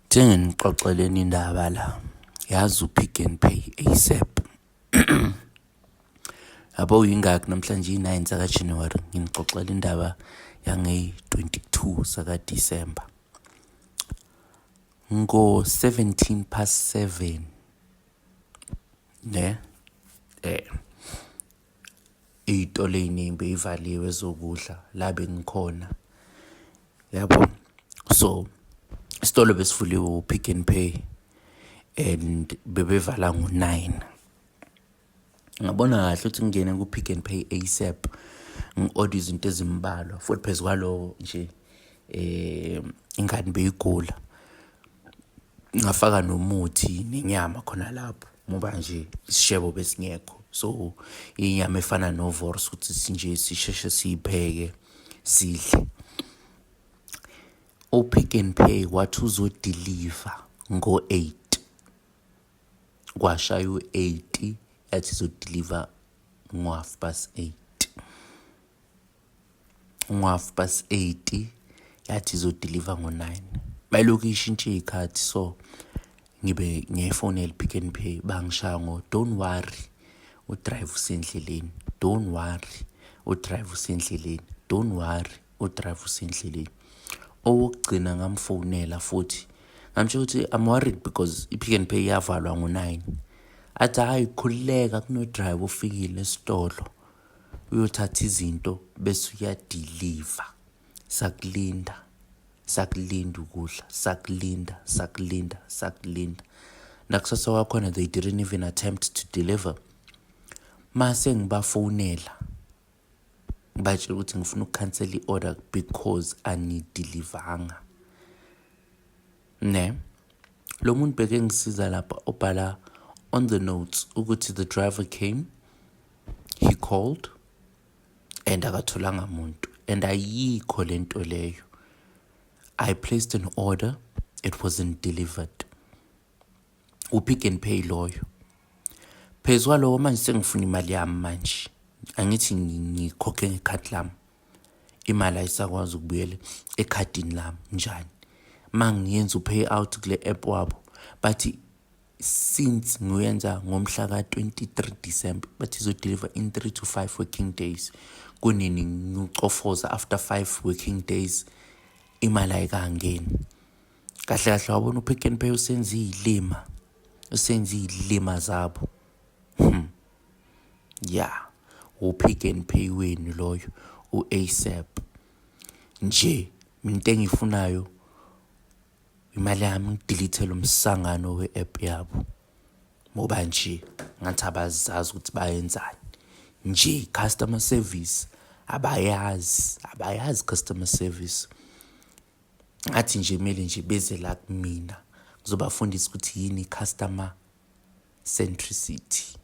Thi nginixoxeleni indaba la. Yazi uPick n Pay ASAP. Yabo yingakhi namhlanje iyi-9 zakaJanuary nginixoxela indaba yangeyi-22 zakaDisemba. Ngo-17 past 7 ne iy'tolo ey'ningi bey'valiwe ezokudla la bengikhona yabo. So isitolo besivuliwe u-Pick n Pay and bebevala ngo-9. Ngabona kahle ukuthi ngingene ku-Pick n Pay ASAP ngi-order izinto ezimbalwa futhi phezu kwaloko nje ingane beyigula. Ngafaka nomuthi nenyama khona lapho ngoba nje isishebo besingekho, so inyama efana no-wors ukuthi nje sisheshe siyipheke sidle. U-Pick n Pay wathi uzodiliva ngo-8, kwashaya u-8 yathi izodiliva ngo-half past 8. Ngo-half past 8 yathi izodiliva ngo-9. Bayilokhu ishintsha iy'khathi, so ngibe ngiyayifonela i-Pick n Pay, bangishaya ngo don't worry, u-driver usendleleni, don't worry, u-driver usendleleni, don't worry, u-driver usendleleni. Owokugcina ngamfonela futhi ngamtshela ukuthi I'm worried because i-Pick n Pay iyavalwa ngo-9. Athi hhayi, khululeka, kuno-driver ofikile esitolo uyothatha izinto bese uyadiliva. Sakulinda, sakulinda ukudla, sakulinda, sakulinda, sakulinda. Nakusasa kwakhona they didn't even attempt to deliver. Mase ngibafonela ngibatshela ukuthi ngifuna ukukhansela i-order because anidilivanga. Ne? Lo muntu beke ngisiza lapha obhala on the notes ukuthi the driver came, he called and akatholanga muntu, and ayikho lento leyo. I placed an order, it wasn't delivered. U-Pick n Pay loyo. Phezu kwaloko manje sengifuna imali yami manje. Angithi ngikhokhe ngekhadi lami. Imali ayisakwazi ukubuyela ekhadini lami njani? Mangiyenza u-pay out kule app wabo bathi since ngiyenza ngomhla ka-23 December, bathi izodeliver in 3 to 5 working days. Kunini ngicofoza after 5 working days imali ayikangeni. Kahle kahle wabona uPick n Pay usenza iy'lima, usenza iy'lima zabo. Yeah, uPick n Pay wenu loyo u-ASAP. Nje mina into engiyifunayo imali yami, ngidelete lo msangano we-app yabo ngoba nje ngathi abazazi ukuthi bayenzani. Nje customer service abayazi, abayazi customer service. Ngathi nje kumele nje beze la kumina ngizobafundisa ukuthi yini customer centricity.